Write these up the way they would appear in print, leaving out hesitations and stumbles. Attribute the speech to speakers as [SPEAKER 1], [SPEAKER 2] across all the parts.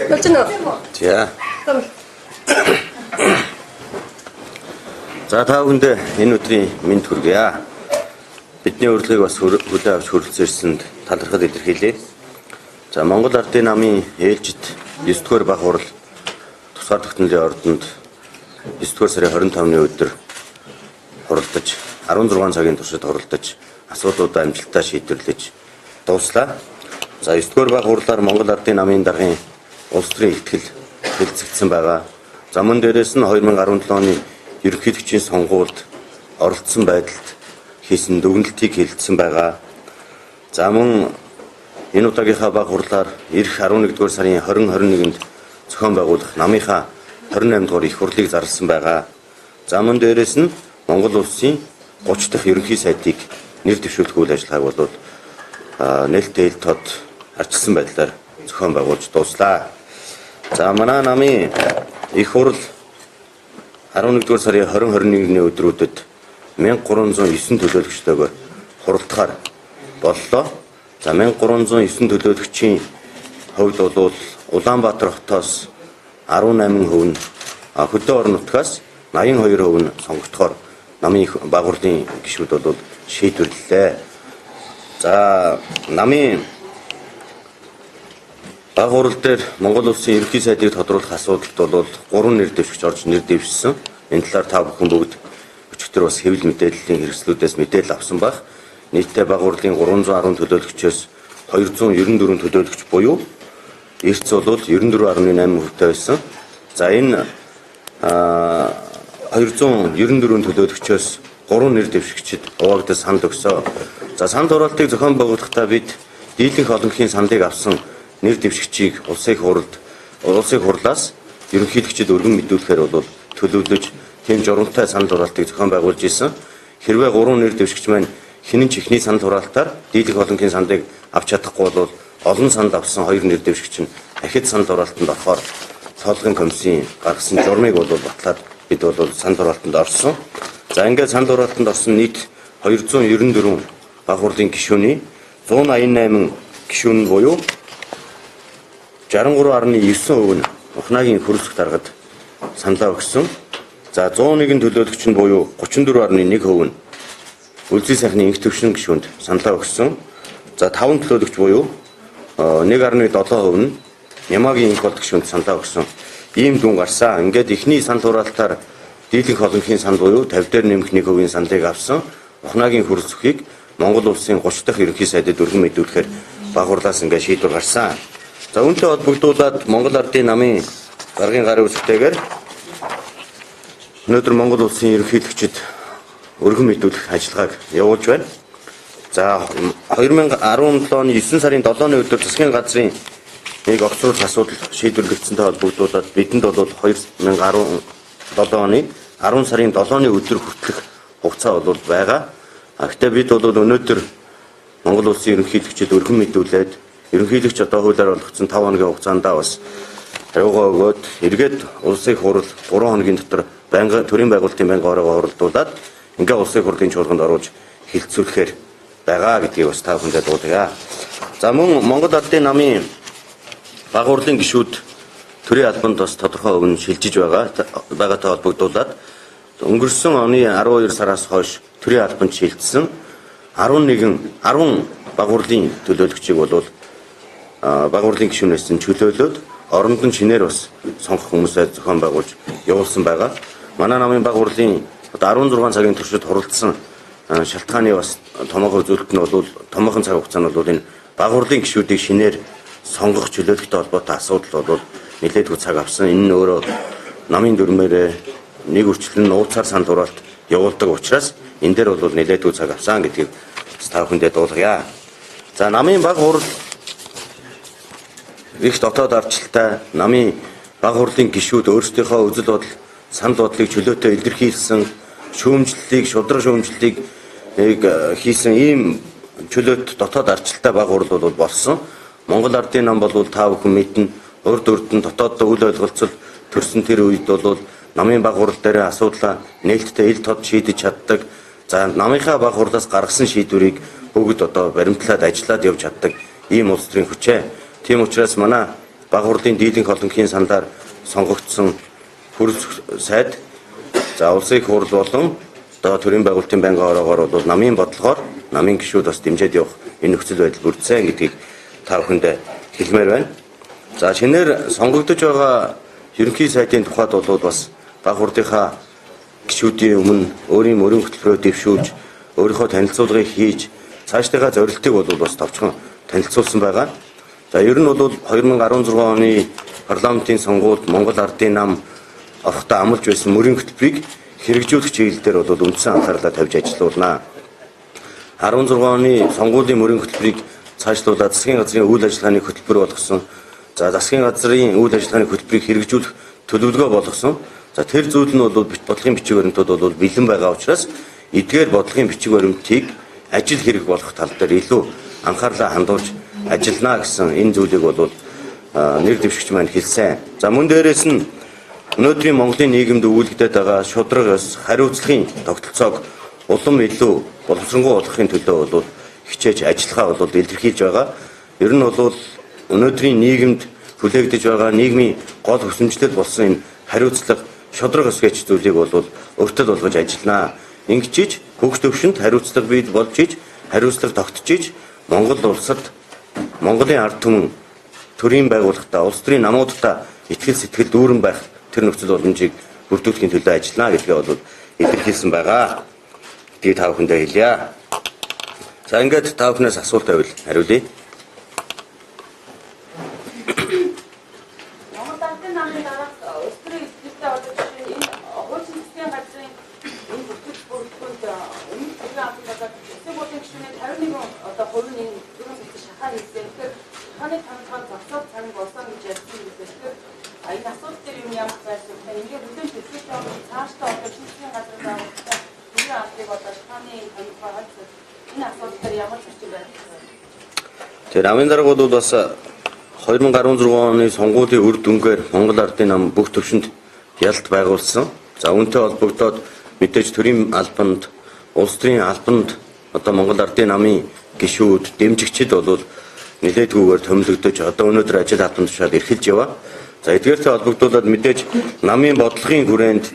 [SPEAKER 1] Болж байна уу?
[SPEAKER 2] За. За та бүхэндээ энэ өдрийн мэнд хүргье. Бидний урилгыг бас хүлээн авч хүрэлцэн ирсэнд талархал илэрхийлье. За Монгол Ардын намын ээлжит 9 дугаар баг хурал тусгаар тогтнолын ордонд 9 дугаар сарын 25-ны өдөр хуралдаж 16 цагийн туршид хуралдаж асуудлуудаа амжилттай шийдвэрлэж дууслаа. За 9 дугаар баг хурлаар Монгол Ардын намын даргын улс төрийн ихтгэл хэлцэгдсэн байгаа. За мөн дээрээс нь 2017 оны ерөнхийлөгчийн сонгуульд оролцсон байдалд хийсэн дүгнэлтийг хэлэлцсэн байгаа. За мөн энэ удаагийнхаа баг хурлаар ирэх 11 дугаар сарын 20-21-нд зохион байгуулах намынхаа 28 дугаар их хурлыг зарласан байгаа. За мөн дээрээс нь Монгол улсын 30 дахь ерөнхий сайдыг нэр дэвшүүлэх үйл ажиллагааг бол нээлттэй ил тод арчилсан байдлаар зохион байгуулж дууслаа. За манай намын их хурл 11 дугаар сарын 20-21-ний өдрүүдэд 1309 төлөөлөгчтэйгээр хуралдахаар боллоо. За 1309 төлөөлөгчийн хувьд бол Улаанбаатар хотоос 18% нь, хөдөө орон нутгаас 82% нь сонгогдохоор намын баг хурлын гишүүд бол шийдвэрлэлээ. За намын баг хурал дээр Монгол улсын ерөнхий сайдыг тодруулах асуудалд бол 3 нэр дэвшигч орж нэр дэвшсэн. Энэ талаар та бүхэн бүгд өчигдөр бас хэвлэл мэдээллийн хэрэгслүүдээс мэдээлэл авсан байх. Нийтдээ баг хурлын 310 төлөөлөгчөөс 294 төлөөлөгч буюу эрц бол 94.8% байсан. За энэ 294 төлөөлөгчөөс 3 нэр дэвшигчид угаагдаж санал өгсөө. За санал хураалтыг зохион байгуулахдаа бид дийлэнх олонхын саналыг авсан нэр дэвшигчийг улсын хурлаас ерөнхийлөгчид өргөн мэдүүлэхээр бол төлөвлөж тийм журамтай санал хураалтыг зохион байгуулж исэн. Хэрвээ 3 нэр дэвшигч маань хинэн ч ихний санал хураалтаар дийлэнх олонхын саналыг авч чадахгүй бол олон санал авсан 2 нэр дэвшигч нь ахид санал хураалтанд орохоор тоологын комиссийн гаргасан журмыг бол батлаад бид бол санал хураалтанд орсон. За ингээд санал хураалтанд орсон нийт 294 баг хурлын гишүүний 188 гишүүн нь буюу 63.9% нь Ухнаагийн хөрөлцөх даргад саналаа өгсөн. За 101 төлөөлөгч нь буюу 34.1% нь Үлзий сайхны инх төвшин гишүүнд саналаа өгсөн. За 5 төлөөлөгч буюу 1.7% нь Нямагийн инх болд гишүүнд саналаа өгсөн. Ийм дүн гарсан. Ингээд эхний санал хураалтаар дийлэнх олонхын санал буюу 50 дээр нэмэх 1% саналыг авсан. Ухнаагийн хөрөлцөхийг Монгол улсын 30 дахь ерөнхий сайдад өргөн мэдүүлэхээр баг хурлаас ингээд шийдвэр гарсан. За үүнтэй холбогдуулаад Монгол Ардын намын даргын гарын үсгтэйгээр өнөөдөр Монгол улсын ерөнхийлөгчид өргөн мэдүүлэх ажиллагааг явуулж байна. За 2017 оны 9 сарын 7-ны өдөр засгийн газрын нэг огцруулах асуудал шийдвэрлэгдсэнтэй холбогдуулаад бидэнд бол 2017 оны 10 сарын 7-ны өдөр хүртэлх хугацаа бол байгаа. Гэхдээ бид бол өнөөдөр Монгол улсын ерөнхийлөгчид өргөн мэдүүлээд ерөнхийлөгч одоо хуулиар олгогдсон 5 хоногийн хугацаанд бас хариугаа өгөөд эргээд улсын хурал 3 хоногийн дотор байнга төрийн байгуулалтын байнга ороогоо хуралдуулаад ингээ улсын хурлын чуулганд оруулж хилцүүлэхээр байгаа гэдгийг бас та бүхэндээ дуулгая. За мөн Монгол Ардын намын баг хурлын гишүүд төрийн албанд бас тодорхой хувь нь шилжиж байгаатай холбогдуулаад өнгөрсөн оны 12 сараас хойш төрийн албанд шилжсэн 11 10 баг хурлын төлөөлөгчийг бол баг хурлын гишүүнээс нь чөлөөлөөд оронд нь шинээр бас сонгох хүмүүсээ зохион байгуулж явуулсан байгаа. Манай намын баг хурлын одоо 16 цагийн туршид хуралдсан шалтгааны бас томоохон үзүүлэлт нь бол томоохон цаг хугацаа нь бол энэ баг хурлын гишүүдийг шинээр сонгох чөлөөлөлттэй холбоотой асуудал бол нэлээдгүй цаг авсан. Энэ нь өөрөө намын дүрмээрээ нэг үрчлэн нууцаар санал хураалт явуулдаг учраас энэ дээр бол нэлээдгүй цаг авсан гэдгийг та бүхэндээ дуулгая. За намын баг хурал их дотоод арчлалтай намын баг хурлын гишүүд өөрсдийнхөө үзэл бодол санал бодлыг чөлөөтэй илэрхийлсэн, шүүмжлэлийг, шударга шүүмжлэлийг хийсэн ийм чөлөөт дотоод арчлалтай баг хурал бол болсон. Монгол Ардын нам бол та бүхэн мэднэ, урд урд нь дотооддоо үл ойлголцол төрсөн тэр үед бол намын баг хурал дээр асуудлаа нээлттэй ил тод шийдэж чаддаг. За намынхаа баг хурлаас гаргасан шийдвэрийг бүгд одоо баримтлаад ажиллаад явж чаддаг ийм улс төрийн хүчээ. Тийм учраас манай баг хурлын дийлэнх олонхын саналаар сонгогдсон хурл сайд за улсын их хурл болон одоо төрийн байгуулалтын байнгын ороогоор бол намын бодлогоор намын гишүүд бас дэмжиж явах энэ нөхцөл байдал бүрдсэн гэдгийг та бүхэндээ хэлмээр байна. За шинээр сонгогдож байгаа ерөнхий сайдын тухайд бол бас баг хурлынхаа гишүүдийн өмнө өөрийн мөрийн хөтөлбөрөөр дэвшүүлж өөрийнхөө танилцуулгыг хийж цаашдынхаа зорилтыг бол бас товчхон танилцуулсан байгаа. За ер нь бол 2016 оны парламентын сонгуульд Монгол Ардын нам орохдоо амлаж байсан мөрийн хөтөлбөрийг хэрэгжүүлэх чиглэл дээр бол үндсэн анхаарлаа тавьж ажиллуулна. 16 оны сонгуулийн мөрийн хөтөлбөрийг цаашлуулаад засгийн газрын үйл ажиллагааны хөтөлбөр болгосон. За засгийн газрын үйл ажиллагааны хөтөлбөрийг хэрэгжүүлэх төлөвлөгөө болгосон. За тэр зүйл нь бол бодлогын бичиг баримтууд бол бэлэн байгаа учраас эдгээр бодлогын бичиг баримтыг ажил хэрэг болгох тал дээр илүү анхаарлаа хандуулж ажиллана гэсэн энэ зүйлийг бол нэр дэвшигч маань хэлсэн. За мөн дээрээс нь өнөөдрийн Монголын нийгэмд өгүүлэгдээд байгаа шударга ёс хариуцлагын тогтолцоог улам илүү боловсронгуй болгохын төлөө бол хичээж ажиллахаа бол илэрхийлж байгаа. Ер нь бол өнөөдрийн нийгэмд хүлээгдэж байгаа нийгмийн гол хүсэмжлэл болсон энэ хариуцлага шударга ёс гэж зүйлийг бол өртөл болгож ажиллана. Ингэжиж бүх төвшөнд хариуцлага бий болж иж хариуцлага тогтжиж Монгол улсад Монголын ард түмэн төрийн байгууллагатаа улс төрийн намуудтай итгэл сэтгэл дүүрэн байх тэр нөхцөл боломжийг бүрдүүлэхийн төлөө ажиллана гэдгээ бол илэрхийлсэн байгаа. Гэдгийг та бүхэндээ хэлье. За ингээд та бүхнээс асуулт байвал хариулъя.
[SPEAKER 1] Монгол Ардын намын дарга улс төрийн ихтэй одоо жишээ нь энэ хуучин засгийн газрын энэ бүтэц бүрэлдэхүүнд өмнөх төрийн албан болоод засгийн бодлогын гишүүний 51 одоо хувь нь энэ төрийн засгийн шахаа хийсэн. Тэгэхээр шахааны томилгоо зогсоох цаг болсон гэж ярьсан юм байна. Тэгэхээр энэ асуудал дээр юм ямар байсан бэ? Ингээд бүлээн төлөвлөж байгаа цаашдаа одоо шинэ засгийн газрын байгууллагатай төрийн албыг одоо шахааны томилгоо хойцсон энэ асуудал дээр ямар зарчим байна вэ?
[SPEAKER 2] Тэр намын дарга бол бас 2016 оны сонгуулийн үр дүнгээр Монгол Ардын нам бүх төвшөнд ялт байгуулсан. За үүнтэй холбогдоод мэдээж төрийн албанд, улс төрийн албанд одоо Монгол Ардын намын гишүүд, дэмжигчид бол нэлээдгүйгээр томилогдож одоо өнөөдөр ажил албан тушаал эрхэлж яваа. За эдгээртэй холбогдуулаад мэдээж намын бодлогын хүрээнд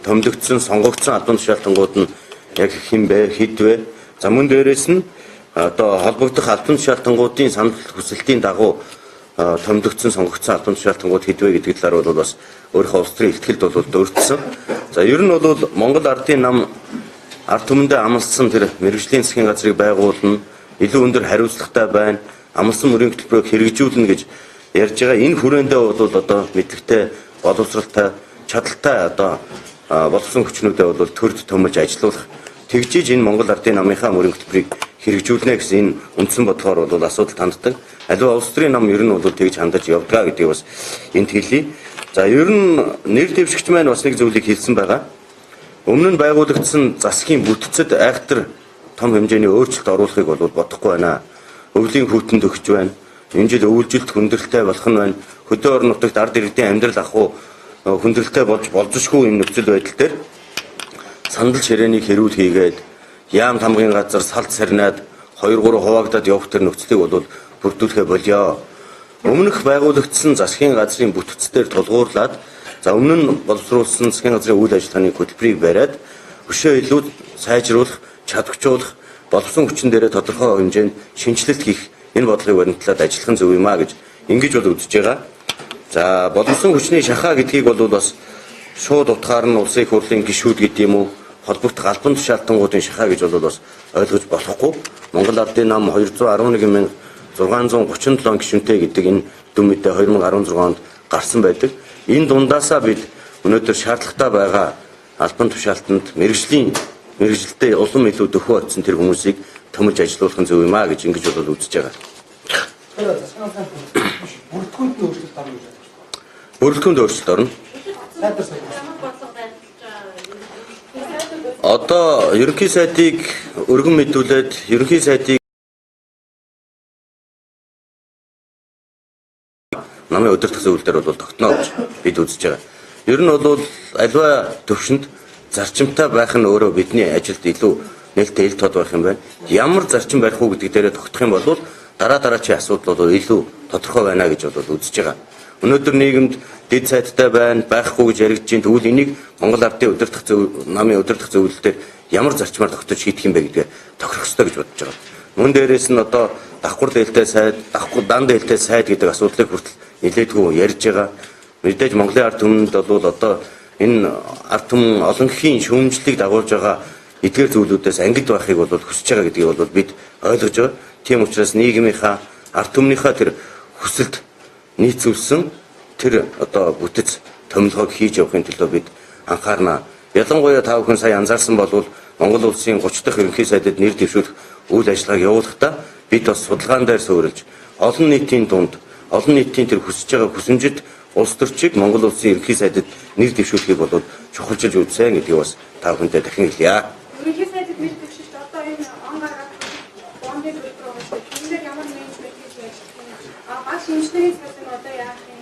[SPEAKER 2] томилогдсон, сонгогдсон албан тушаалтангууд нь яг хэн бэ, хэд вэ? За мөн дээрээс нь одоо холбогдох албан тушаалтангуудын санал хүсэлтийн дагуу томилогдсон, сонгогдсон албан тушаалтангууд хэд вэ гэдэг талаар бол бас өөрийнхөө улс төрийн ихтгэлд бол дурдсан. За ер нь бол Монгол Ардын нам ард түмэндээ амласан тэр мэргэжлийн засгийн газрыг байгуулна, илүү өндөр хариуцлагатай байна, амласан мөрийн хөтөлбөрийг хэрэгжүүлнэ гэж ярьж байгаа. Энэ хүрээндээ бол одоо мэдлэгтэй, боловсралтай, чадaltaй одоо боловсон хүчнүүдээ бол төрд томилж ажиллуулах тэгжиж энэ Монгол Ардын намынхаа мөрийн хөтөлбөрийг хэрэгжүүлнэ гэсэн энэ үндсэн бодлогоор бол асуудал ханддаг. Аливаа улс төрийн нам ер нь бол тэгж хандаж явдгаа гэдгийг бас энд хэлье. За ер нь нэр дэвшигч маань бас нэг зүйлийг хэлсэн байгаа. Өмнө нь байгуулагдсан засгийн бүтцэд айхтар том хэмжээний өөрчлөлт оруулахыг бол бодохгүй байна. Өвлийн хүйтэн төгсөж байна. Энэ жил өвөлжилт хүндрэлтэй болох нь байна. Хөдөө орон нутагт ард иргэдийн амьдрал ахуй хүндрэлтэй болж болзошгүй юм нөхцөл байдал дээр сандал ширээнийг хэрүүл хийгээд яам тамгын газар салт сарнаад 2 3 хуваагдаад явах тэр нөхцөлийг бол бүрдүүлэхэ болио. Өмнөх байгуулагдсан засгийн газрын бүтцээр тулгуурлаад за өмнө нь боловсруулсан засгийн газрын үйл ажиллагааны хөтөлбөрийг бариад өшөө илүү сайжруулах, чадваржуулах, боловсон хүчин дээрээ тодорхой хэмжээнд шинэчлэлт хийх энэ бодлогыг баримтлаад ажиллах нь зөв юм а гэж ингэж бол үзэж байгаа. За боловсон хүчний шахаа гэдгийг бол бас шууд утгаар нь улсын их хурлын гишүүд гэдэг юм уу холбогдох албан тушаалтангуудын шахаа гэж бол бас ойлгож болохгүй. Монгол Ардын нам 211,637 гишүүнтэй гэдэг энэ дүн мэдээ 2016 онд гарсан байдаг. Энэ дундаасаа бид өнөөдөр шаардлагатай байгаа албан тушаалтанд мэргэжилтэд улам илүү дөхөө очсон тэр хүмүүсийг томилж ажиллуулах нь зөв юм а гэж ингэж бол үзэж байгаа.
[SPEAKER 3] Бүрэлдэхүүнд нь өөрчлөлт орно гэж байна.
[SPEAKER 2] Бүрэлдэхүүнд өөрчлөлт орно. Одоо ерөнхий сайдыг өргөн мэдүүлээд ерөнхий сайдыг намын удирдах зөвлөл дээр бол тогтно гэж бид үзэж байгаа. Ер нь бол аливаа төвшөнд зарчимтай байх нь өөрөө бидний ажилд илүү нээлттэй ил тод байх юм байна. Ямар зарчим барих уу гэдэг дээрээ тогтох юм бол дараа дараачийн асуудал бол илүү тодорхой байна гэж бол үзэж байгаа. Өнөөдөр нийгэмд дэд сайдтай байна, байхгүй гэж яригдж байна. Тэгвэл энийг Монгол Ардын удирдах зөв намын удирдах зөвлөлтөөр ямар зарчмаар тогтож шийдэх юм бэ гэдгээ тохирох ёстой гэж бодож байгаа. Мөн дээрээс нь одоо давхар дээлтэй сайд, давхар дан дээлтэй сайд гэдэг асуудлыг хүртэл нэлээдгүй ярьж байгаа. Мэдээж Монголын ард түмэнд бол одоо энэ ард түмэн олонхийн шүүмжлэлийг дагуулж байгаа эдгээр зүйлүүдээс ангид байхыг бол хүсэж байгаа гэдгийг бол бид ойлгож байгаа. Тийм учраас нийгмийнхаа ард түмнийхээ тэр хүсэлд нийцүүлсэн тэр одоо бүтэц томилгоог хийж явахын төлөө бид анхаарна. Ялангуяа та бүхэн сая анзаарсан бол Монгол улсын 30 дахь ерөнхий сайдад нэр дэвшүүлэх үйл ажиллагааг явуулахдаа бид бас судалгаан дээр суурилж олон нийтийн дунд олон нийтийн тэр хүсэж байгаа хүсэмжид улс төрчийг Монгол улсын ерөнхий сайдад нэр дэвшүүлэхийг бол чухалчилж үзсэн гэдгийг бас та бүхэнтэй дахин хэлье.
[SPEAKER 4] Ерөнхий сайдад нэр дэвшилт одоо энэ он гаргаад бондын төлбөр байгаа шүү дээ. Тэрнээр ямар менежмент хийж байж юм? А багш эмчнэрийн цалин одоо яах юм?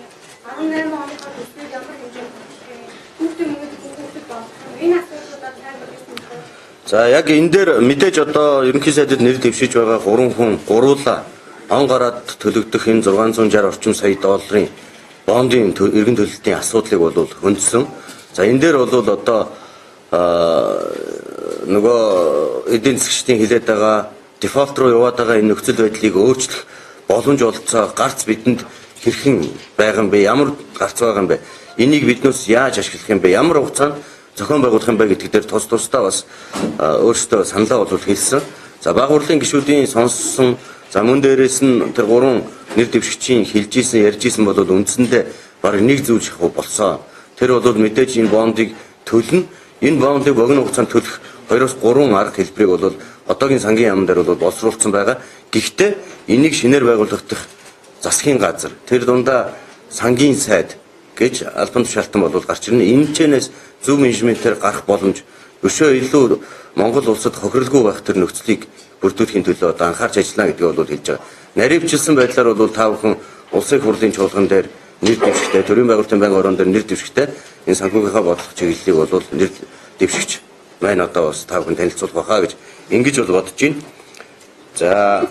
[SPEAKER 4] 18 оныхоо төсвийг ямар хэмжээнд хүргэх юм? Хүүхдийн мөнгөд хүүхдэд олох юм? Энэ асуудлуудаар тайлбарласан юм.
[SPEAKER 2] За яг энэ дээр мэдээж одоо ерөнхий сайдад нэр дэвшиж байгаа 3 хүн гуруула он гараад төлөгдөх энэ 660 орчим сая долларын бондын эргэн төлөлтийн асуудлыг бол хөндсөн. За энэ дээр бол одоо нөгөө эдийн засгчдын хилээд байгаа дефолт руу яваад байгаа энэ нөхцөл байдлыг өөрчлөх боломж олцоо гарц бидэнд хэрхэн байгаа юм бэ? Ямар гарц байгаа юм бэ? Энийг биднээс яаж ашиглах юм бэ? Ямар хугацаанд зохион байгуулах юм бэ гэдэг дээр тус тусдаа бас өөрсдөө саналаа бол хэлсэн. За баг хурлын гишүүдийн сонссон, за мөн дээрээс нь тэр гурван нэр дэвшигчийн хэлж исэн, ярьж исэн бол үндсэндээ бараг нэг зүйл шахуу болсон. Тэр бол мэдээж энэ бондыг төлнө. Энэ бондыг богино хугацаанд төлөх 2-3 арга хэлбэрийг бол одоогийн сангийн яам дээр бол боловсруулсан байгаа. Гэхдээ энийг шинээр байгуулагдах засгийн газар тэр дундаа сангийн сайд гэж албан тушаалтан бол гарч ирнэ. Энэ чэнэс зөв менежментээр гарах боломж өшөө илүү Монгол улсад хохирлгүй байх тэр нөхцөлийг бүрдүүлэхийн төлөө одоо анхаарч ажиллана гэдгийг бол хэлж байгаа. Наривчилсан байдлаар бол та бүхэн улсын хурлын чуулган дээр нэр дэвшигтэй, төрийн байгуулалтын байнгын орон дээр нэр дэвшигтэй энэ санхүүгийнхаа бодлого чиглэлийг бол нэр дэвшигч маань одоо бас та бүхэн танилцуулах байхаа гэж ингэж бол бодож байна. За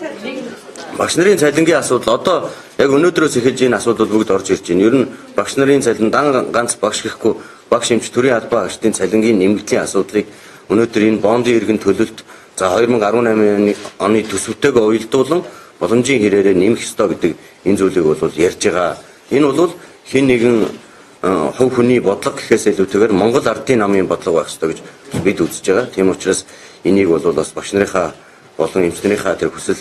[SPEAKER 2] багш нарын цалингийн асуудал одоо яг өнөөдрөөс эхэлж энэ асуудал бүгд орж ирж байна. Ер нь багш нарын цалин дан ганц багш гэхгүй багш эмч төрийн албан хаагчдын цалингийн нэмэгдлийн асуудлыг өнөөдөр энэ бондын иргэн төлөлт за 2018 оны төсөвтэйгээ уялдуулан боломжийн хэрээрээ нэмэх ёстой гэдэг энэ зүйлийг бол ярьж байгаа. Энэ бол хэн нэгэн хувь хүний бодлого гэхээс илүүтэйгээр Монгол Ардын намын бодлого байх ёстой гэж бид үзэж байгаа. Тийм учраас энийг бол бас багш нарынхаа болон эмч нарынхаа тэр хүсэл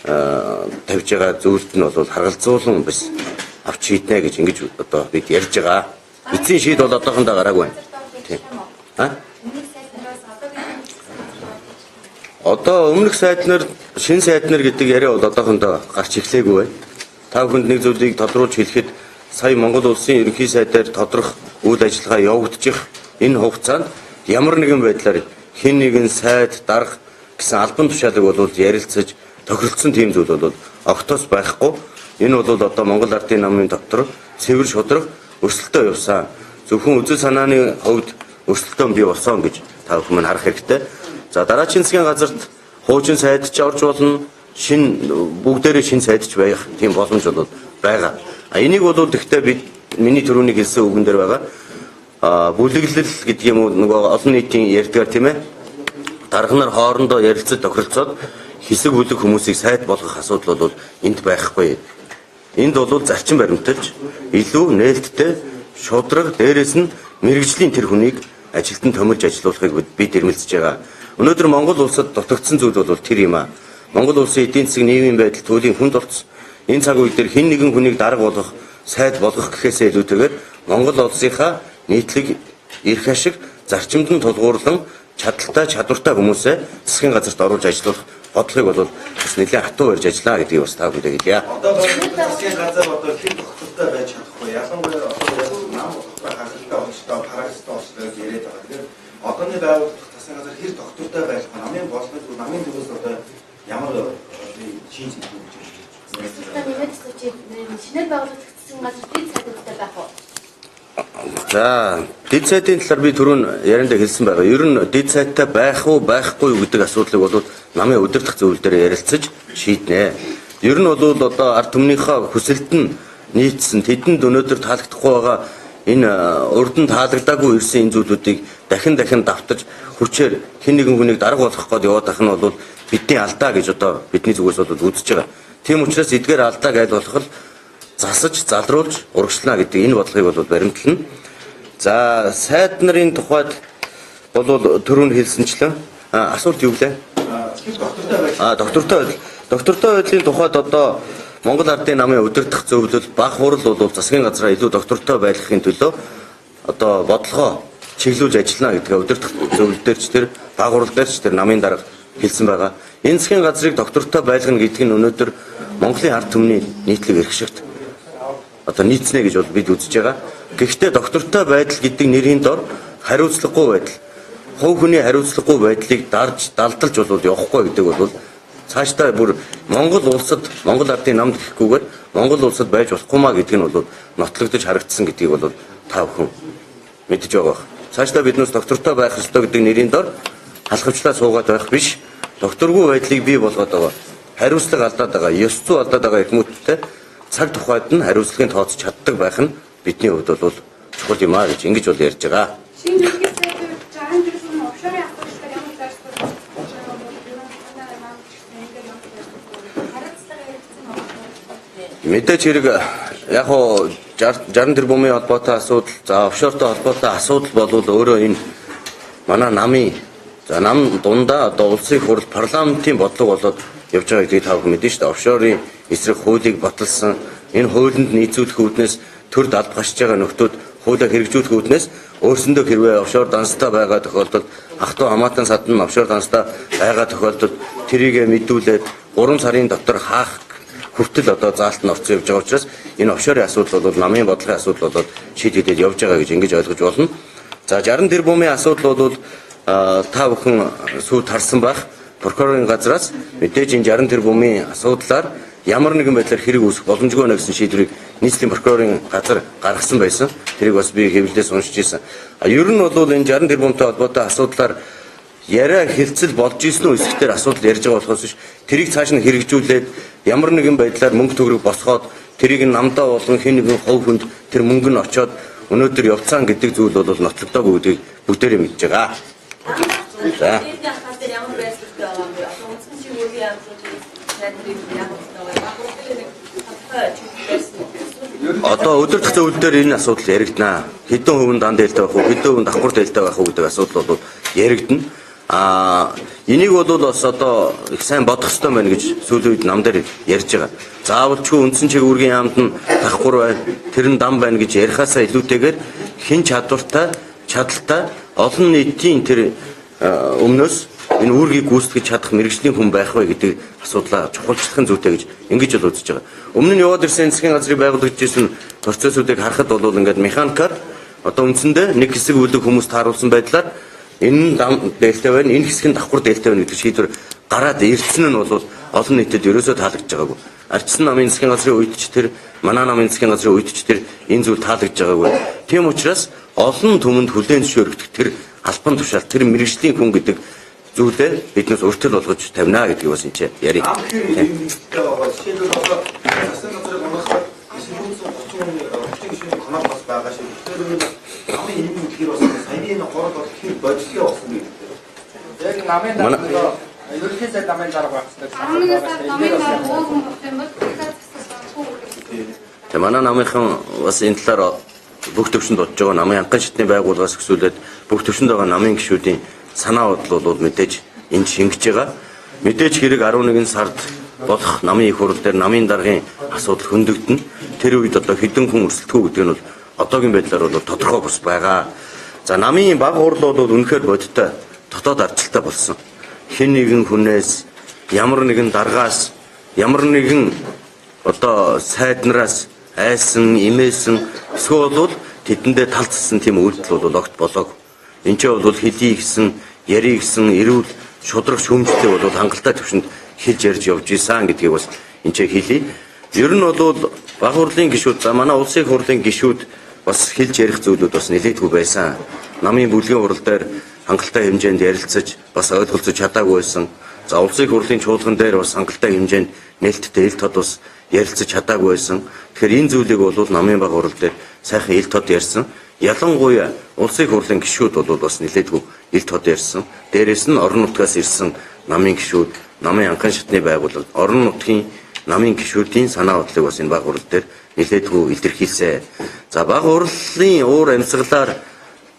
[SPEAKER 2] тавьж байгаа зүйлд нь бол харгалзуулан бас авч шийднэ гэж ингэж одоо бид ярьж байгаа. Эцсийн шийд бол одоохондоо гараагүй байна. Тийм. А? Одоо өмнөх сайд нар, шинэ сайд нар гэдэг яриа бол одоохондоо гарч эхлээгүй байна. Та бүхэнд нэг зүйлийг тодруулж хэлэхэд сая Монгол улсын ерөнхий сайдаар тодрох үйл ажиллагаа явагдчих энэ хугацаанд ямар нэгэн байдлаар хэн нэгэн сайд, дарга гэсэн албан тушаалыг бол ярилцаж тохиролцсон тийм зүйл бол огтоос байхгүй. Энэ бол одоо Монгол Ардын намын дотор цэвэр шудраг өрсөлдөө явсан. Зөвхөн үзэл санааны хувьд өрсөлдөөн бий болсон гэж та бүхэн мань харах хэрэгтэй. За дараагийн засгийн газарт хуучин сайд ч орж болно, шинэ бүгдээрээ шинэ сайд ч байх тийм боломж бол байгаа. А энийг бол гэхдээ бид миний түрүүний хэлсэн үгэн дээр байгаа. А бүлэглэл гэдэг юм уу нөгөө олон нийтийн ярьдгаар тийм ээ. Дарга нар хоорондоо ярилцаж тохиролцоод хэсэг бүлэг хүмүүсийг сайд болгох асуудал бол энд байхгүй. Энд бол зарчим баримталж илүү нээлттэй шудраг дээрээс нь мэргэжлийн тэр хүнийг ажилтан томилж ажилуулахыг бид эрмэлзэж байгаа. Өнөөдөр Монгол улсад дутагдсан зүйл бол тэр юм аа. Монгол улсын эдийн засаг нийгмийн байдал туйлын хүнд болцсон. Энэ цаг үе дээр хэн нэгэн хүнийг дарга болгох, сайд болгох гэхээсээ илүүтэйгээр Монгол улсынхаа нийтлэг эрх ашиг зарчимд нь тулгуурлан чадaltaй, чадвартай хүмүүсээ засгийн газарт оруулж ажиллах бодлогыг бол бас нэлээд хатуу барьж ажиллаа гэдгийг бас та бүхэндээ хэлье.
[SPEAKER 5] Одоо засгийн газар одоо хэн тогтвортой байж чадахгүй. Ялангуяа одоо нам утгатай хангалттай онцтой, парагцтай онцтой гэж яриад байгаа. Тэгэхээр одооны байгууллага засгийн газар хэр тогтвортой байх вэ? Намын бодлого, намын төвөөс одоо ямар шинж хэлбэр гэж байна?
[SPEAKER 1] Нэмээд асуучих, шинээр байгуулагдсан газар дэд сайдуудтай байх уу?
[SPEAKER 2] За, дэд сайдын талаар би түрүүн яриандаа хэлсэн байгаа. Ер нь дэд сайдтай байх уу, байхгүй юу гэдэг асуудлыг бол намын удирдах зөвлөл дээр ярилцаж шийднэ. Ер нь бол одоо ард түмнийхээ хүсэлд нь нийцсэн, тэдэнд өнөөдөр таалагдахгүй байгаа энэ урд нь таалагдаагүй ирсэн энэ зүйлүүдийг дахин дахин давтаж хүчээр хэн нэгэн хүнийг дарга болгох гээд яваад байх нь бол бидний алдаа гэж одоо бидний зүгээс бол үзэж байгаа. Тийм учраас эдгээр алдааг аль болох л засаж, залруулж урагшлана гэдэг энэ бодлогыг бол баримтлана. За, сайд нарын тухайд бол түрүүн хэлсэнчлэн асуулт юу гэлээ? Доктортой байдал. Доктортой байдлын тухайд одоо Монгол Ардын намын удирдах зөвлөл баг хурал бол засгийн газраа илүү доктортой байлгахын төлөө одоо бодлогоо чиглүүлж ажиллана гэдгээ удирдах зөвлөл дээр ч тэр баг хурал дээр ч тэр намын дарга хэлсэн байгаа. Энэ засгийн газрыг доктортой байлгана гэдэг нь өнөөдөр Монголын ард түмний нийтлэг эрх шигт одоо нийцнэ гэж бол бид үзэж байгаа. Гэхдээ доктортой байдал гэдэг нэрийн дор хариуцлагагүй байдал, хувь хүний хариуцлагагүй байдлыг дарж далдалж бол явахгүй гэдэг бол цаашдаа бүр Монгол улсад, Монгол ардын намд гэхгүйгээр Монгол улсад байж болохгүй маа гэдэг нь бол нотлогдож харагдсан гэдгийг бол та бүхэн мэдж байгаа байх. Цаашдаа биднээс доктортой байх ёстой гэдэг нэрийн дор халахвчлаа суугаад байх биш. Докторгүй байдлыг бий болгоод байгаа. Хариуцлага алдаад байгаа, ёс зүй алдаад байгаа хүмүүсттэй цаг тухайд нь хариуцлагын тооцож чаддаг байх нь бидний хувьд бол чухал юм а гэж ингэж бол ярьж байгаа.
[SPEAKER 4] Шинэ ерөнхий сайд 60 тэрбум офшорын асуудал ямар зайлсхийж байгаа бол ер нь танай нам гэсэн энэ дээр ямар хариуцлага яригдсан байна.
[SPEAKER 2] Мэдээч хэрэг яг хуу 60 тэрбумын холбоотой асуудал, за офшортой холбоотой асуудал бол өөрөө энэ манай намын за нам дундаа одоо улсын хурал парламентын бодлого болоод явж байгаа гэдгийг та бүхэн мэднэ шүү дээ. Офшорын эсрэг хуулийг баталсан, энэ хуулинд нийцүүлэх үүднээс төрд алба гашж байгаа нөхдүүд хуулиа хэрэгжүүлэх үүднээс өөрсөндөө хэрвээ офшор данстай байгаа тохиолдолд ах トゥ хамаатан садан офшор данстай байгаа тохиолдолд тэрийг мэдүүлээд 3 сарын дотор хаах хүртэл одоо заалт нь орцсон явж байгаа учраас энэ офшорын асуудал бол намын бодлогын асуудал болоод шийдэгдээд явж байгаа гэж ингэж ойлгож болно. За 60 тэрбумын асуудал бол та бүхэн сүйд харсан байх. Прокурорын газраас мэдээж энэ 60 тэрбумын асуудлаар ямар нэгэн байдлаар хэрэг үүсэх боломжгүй нэ гэсэн шийдвэрийг нийслэлийн прокурорын газар гаргасан байсан. Тэрийг бас би хэвлэлээс уншиж ирсэн. Ер нь бол энэ 60 тэрбумтай холбоотой асуудлаар яриа хэлцэл болж исэн үү эсэхтэр асуудал ярьж байгаа болохоос биш тэрийг цааш нь хэрэгжүүлээд ямар нэгэн байдлаар мөнгө төгрөг босгоод тэрийг намдаа болгон хэн нэгэн хувь хүнд тэр мөнгө нь очоод өнөөдөр явцсан гэдэг зүйл бол нотлогдоогүй гэдгийг бүгдээрээ мэдж байгаа. За. Одоо өдөртөх зөвлөл дээр энэ асуудал яригдана. Хэдэн хувь нь дан дээлтэй байх уу, хэдэн хувь нь давхар дээлтэй байх уу гэдэг асуудал бол яригдана. Энийг бол бас одоо их сайн бодох ёстой байна гэж сүүлийн үед нам дээр ярьж байгаа. Заавалчгүй үндсэн чиг үүргийн яамд нь давхар байна, тэр нь дам байна гэж ярихаасаа илүүтэйгээр хэн чадвартай, чадaltaй олон нийтийн тэр өмнөөс энэ үүргийг гүйцэтгэж чадах мэргэжлийн хүн байх вэ гэдэг асуудлаа чухалчлах нь зүйтэй гэж ингэж бол үзэж байгаа. Өмнө нь яваад ирсэн засгийн газрыг байгуулагдж ирсэн процессуудыг харахад бол ингээд механикаар одоо үндсэндээ нэг хэсэг бүлэг хүмүүс тааруулсан байдлаар энэ нь дам дээлтэй байна, энэ хэсэг нь давхар дээлтэй байна гэдэг шийдвэр гараад ирсэн нь бол олон нийтэд ерөөсөө таалагдж байгаагүй. Арчсан намын засгийн газрын үед ч тэр, манай намын засгийн газрын үед ч тэр энэ зүйл таалагдж байгаагүй. Тийм учраас олон түмэнд хүлээн зөвшөөрөгдөх тэр албан тушаал, тэр мэргэжлийн хүн гэдэг зүйлээ биднээс өртөл болгож тавина гэдгийг бас энэ ярив.
[SPEAKER 5] Жишээлбэл одоо засгийн газрыг унаахад 930 гишүүний конол бас байгаа шиг. Тэгэхээр намын энэ дэлхийр бас саяны энэ город бол хэр бодлого болсон бэ гэдэг.
[SPEAKER 6] Яг намын дарга ерөнхий сайд намын дарга байх хэрэгтэй.
[SPEAKER 4] 11 сар намын дарга ууган болох юм бол дахиад засаг болохгүй.
[SPEAKER 2] Тэгээ манай намынхан бас энэ талаар бүх төвшөнд бодож байгаа намын анхан шатны байгууллагаас өсвөлээд бүх төвшөнд байгаа намын гишүүдийн санаа бодол бол мэдээж энд шингэж байгаа. Мэдээж хэрэг 11 сард болох намын их хурал дээр намын даргын асуудал хөндөгдөнө. Тэр үед одоо хэдэн хүн өрсөлдөх үү гэдэг нь бол одоогийн байдлаар бол тодорхой бус байгаа. За намын баг хурал бол үнэхээр бодиттой дотоод аржилттай болсон. Хэн нэгэн хүнээс, ямар нэгэн даргаас, ямар нэгэн одоо сайд нараас айсан, имээсэн эсвэл бол тэдэндээ талцсан тийм үйлдэл бол огт болоог. Энд ч бол хэлий гэсэн, ярий гэсэн эрүүл шудраг шүүмжтэй бол хангалттай төвшөнд хэлж ярьж явж исэн гэдгийг бас энэ ч хэлье. Ер нь бол баг хурлын гишүүд, за манай улсын хурлын гишүүд бас хэлж ярих зүйлүүд бас нэлээдгүй байсан. Намын бүлгийн хурал дээр хангалттай хэмжээнд ярилцаж бас ойлголцож чадаагүй байсан. За улсын хурлын чуулган дээр бас хангалттай хэмжээнд нээлттэй ил тод бас ярилцаж чадаагүй байсан. Тэгэхээр энэ зүйлийг бол намын бага хурал дээр сайхан ил тод ярьсан. Ялангуяа улсын хурлын гишүүд бол бас нэлээдгүй ил тод ярьсан. Дээрээс нь орон нутгаас ирсэн намын гишүүд, намын анхан шатны байгууллага, орон нутгийн намын гишүүдийн санаа бодлыг бас энэ бага хурал дээр нэлээдгүй илэрхийлсэн. За бага хурлын уур амьсгалаар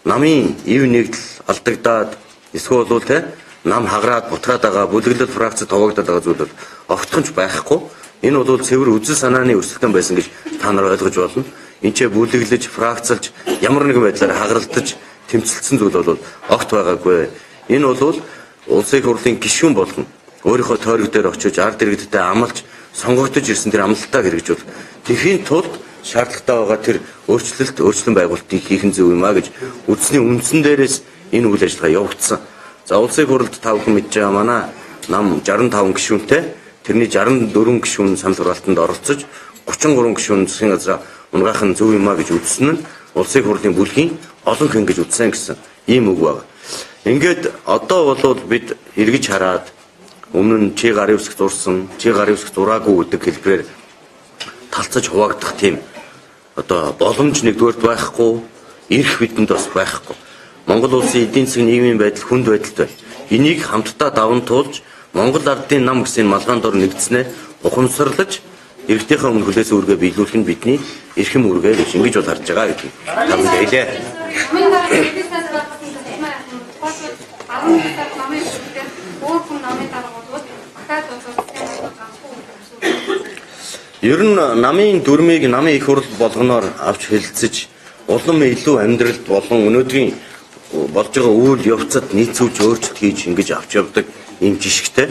[SPEAKER 2] намын ив нэгдэл алдагдаад эсвэл бол те нам хагараад бутраад байгаа, бүлэглэл фракцид хуваагдаад байгаа зүйл бол огтхонч байхгүй. Энэ бол цэвэр үзэл санааны өрсөлдөөн байсан гэж та нар ойлгож болно. Энд ч бүлэглэж, фракцлж ямар нэгэн байдлаар хагаралтаж тэмцэлсэн зүйл бол огт байгаагүй. Энэ бол улсын хурлын гишүүн болгон өөрийнхөө тойрог дээр очиж ард иргэдтэй амлаж сонгогдож ирсэн тэр амлалтаа хэрэгжүүл. Тэхийн тулд шаардлагатай байгаа тэр өөрчлөлт, өөрчлөн байгуулалтыг хийх нь зөв юм а гэж үзсний үндсэн дээрээс энэ үйл ажиллагаа явагдсан. За улсын хурлд та бүхэн мэдж байгаа манай нам 65 гишүүнтэй, тэрний 64 гишүүн санал хураалтанд оролцож 33 гишүүн засгийн газраа унгаах нь зөв юм а гэж үзсэн нь улсын хурлын бүлгийн олон хэн гэж үзсэн гэсэн ийм үг байна. Ингээд одоо бол бид эргэж хараад өмнө нь чи гарын үсэг зурсан, чи гарын үсэг зураагүй гэдэг хэлбэрээр талцаж хуваагдах тийм одоо боломж нэгдүгээрт байхгүй, эрх бидэнд бас байхгүй. Монгол улсын эдийн засгийн нийгмийн байдал хүнд байдалд байна. Энийг хамтдаа даван туулж Монгол ардын нам гэсэн малгаан дор нэгдснээ ухамсарлаж иргэдийнхээ өмнө хүлээсэн үүргээ биелүүлэх нь бидний эрхэм үүргээ гэж ингэж бол харж байгаа гэдэг. Та бүхэнд хэлье.
[SPEAKER 4] Намын дарга ерөнхий сайд байгуулсан засмаа тухайлбал 11 сард намын бүлгээр өөр хүн намын дарга болвол дахиад бол засгийн газар гарахгүй гэдэг асуудал.
[SPEAKER 2] Ер нь намын дүрмийг намын их хурл болгоноор авч хэлцэж улам илүү амьдралд болон өнөөдрийн болж байгаа үйл явцад нийцүүлж өөрчлөлт хийж ингэж авч явдаг юм жишгтэй.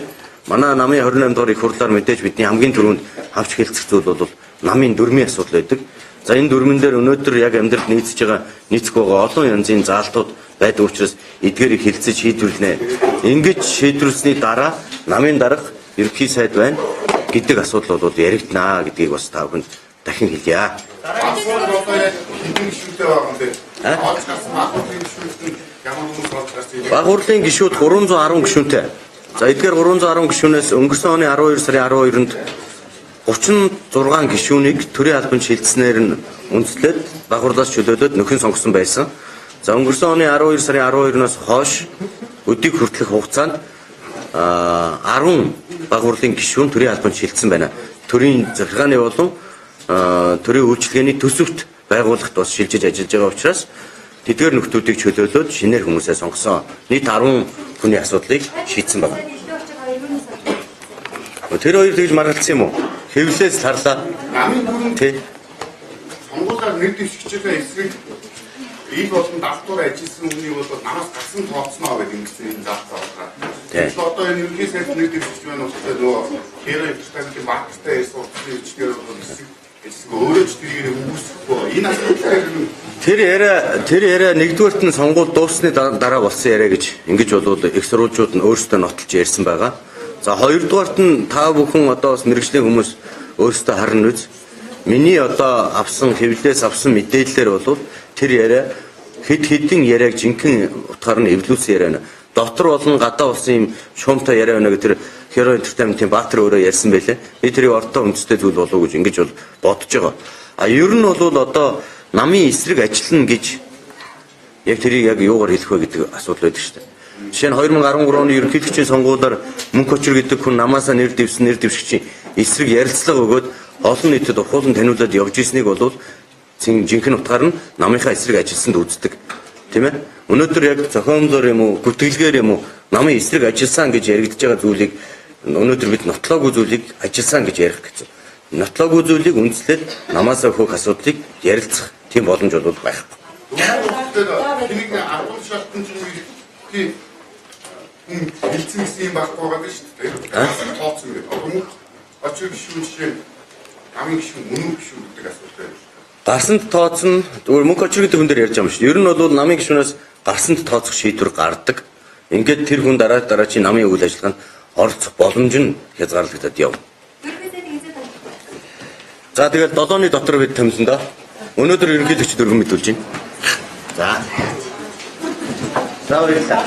[SPEAKER 2] Манай намын 28 дугаар их хурлаар мэдээж бидний хамгийн түрүүнд авч хэлцэх зүйл бол намын дүрмийн асуудал байдаг. За энэ дүрмэн дээр өнөөдөр яг амьдралд нийцэж байгаа, нийцэх байгаа олон янзын заалтууд байдаг учраас эдгээрийг хэлцэж шийдвэрлэнэ. Ингэж шийдвэрлсэний дараа намын дарга ерөнхий сайд байна гэдэг асуудал бол яригдана гэдгийг бас та бүхэнд дахин хэлье.
[SPEAKER 7] Дараагийн одоо яг хэдэн гишүүнтэй байгаа юм бэ? Олж гарсан баг хурлын гишүүд нь ямар хүмүүс олж гарсан юм?
[SPEAKER 2] Баг хурлын гишүүд 310 гишүүнтэй. За эдгээр 310 гишүүнээс өнгөрсөн оны 12 сарын 12-нд 36 гишүүнийг төрийн албанд шилжснээр нь үндэслээд баг хурлаас чөлөөлөөд нөхөн сонгосон байсан. За өнгөрсөн оны 12 сарын 12-наас хойш өдийг хүртэлх хугацаанд 10 баг хурлын гишүүн төрийн албанд шилжсэн байна. Төрийн захиргааны болон төрийн үйлчилгээний төсөвт байгууллагт бас шилжиж ажиллаж байгаа учраас тэдгээр нөхдүүдийг чөлөөлөөд шинээр хүмүүсээ сонгосон. Нийт 10 хүний асуудлыг шийдсэн байна. Тэр хоёр тэгж маргалцсан юм уу? Хэвлээс тарлаа.
[SPEAKER 7] Намын дүрм
[SPEAKER 2] Тий.
[SPEAKER 7] сонгуулиар нэр дэвшигчийнхээ эсрэг ил болон давтуур ажилласан хүнийг бол намаас гарсан тооцноо гэдэг ингэсэн энэ зав завлаа.
[SPEAKER 2] Тий.
[SPEAKER 7] Тэгэхээр одоо энэ ерөнхий сайд нэр дэвшигч маань болохоор нөгөө Хера Entertainment-ийн маркеттай ярьсан утасны бичлэгээр бол эсрэг өөрөө ч тэрийг үүсгэхгүй. Энэ асуудал дээр
[SPEAKER 2] Тэр яриа нэгдүгээрт нь сонгуул дууссаны дараа болсон яриа гэж ингэж болвол их сурвалжууд нь өөрсдөө нотолж ярьсан байгаа. За хоёрдугаарт нь та бүхэн одоо бас мэргэжлийн хүмүүс өөрсдөө харна үз. Миний одоо авсан хэвлэлээс авсан мэдээллээр бол тэр яриа хэд хэдэн яриаг жинхэнэ утгаар нь эвлүүлсэн яриа байна. Дотор болон гадаа болсон юм шуумтай яриа байна гэх тэр Hero Entertainment-ийн Баатар өөрөө ярьсан байлээ. Би тэрийг ортой үндэстэй зүйл болов уу гэж ингэж бол бодож байгаа. А ер нь бол одоо намын эсрэг ажиллана гэж яг тэрийг яг юугаар хэлэх вэ гэдэг асуудал байдаг шүү дээ. Жишээ нь 2013 оны ерөнхийлөгчийн сонгуулиар Мөнх Очир гэдэг хүн намаасаа нэр дэвсэн нэр дэвшигчийн эсрэг ярилцлага өгөөд олон нийтэд ухуулан таниулаад явж ирснийг бол жинхэнэ утгаар нь намынхаа эсрэг ажилласанд үздэг. Тийм ээ? Өнөөдөр яг зохиомлоор юм уу, гүтгэлгээр юм уу намын эсрэг ажилласан гэж яригдж байгаа зүйлийг өнөөдөр бид нотлоогүй зүйлийг ажилласан гэж ярих гэсэн. Нотлоогүй зүйлийг үндэслээд намаасаа хөөх асуудлыг ярилцах тийм боломж бол байхгүй.
[SPEAKER 7] Тэр нэг 10 шалтан чинь хүн хэлцэн гэсэн юм байхгүй байгаа шүү дээ. Тооцсон гэдэг. Одоо Мөнх Очир гишүүн жишээ намын гишүүн үнэн гишүүн гэдэг асуудал байна.
[SPEAKER 2] Гарсанд тооцно. Зүгээр Мөнх Очир гэдэг хүн дээр ярьж байгаа юм шүү. Ер нь бол намын гишүүнээс гарсанд тооцох шийдвэр гардаг. Ингээд тэр хүн дараа дараачийн намын үйл ажиллагаанд оролцох боломж нь хязгаарлагдаад явна. За тэгэл 7-ны дотор бид томлоно доо. Өнөөдөр ерөнхийлөгчид өргөн мэдүүлж байна. За. За баярлалаа.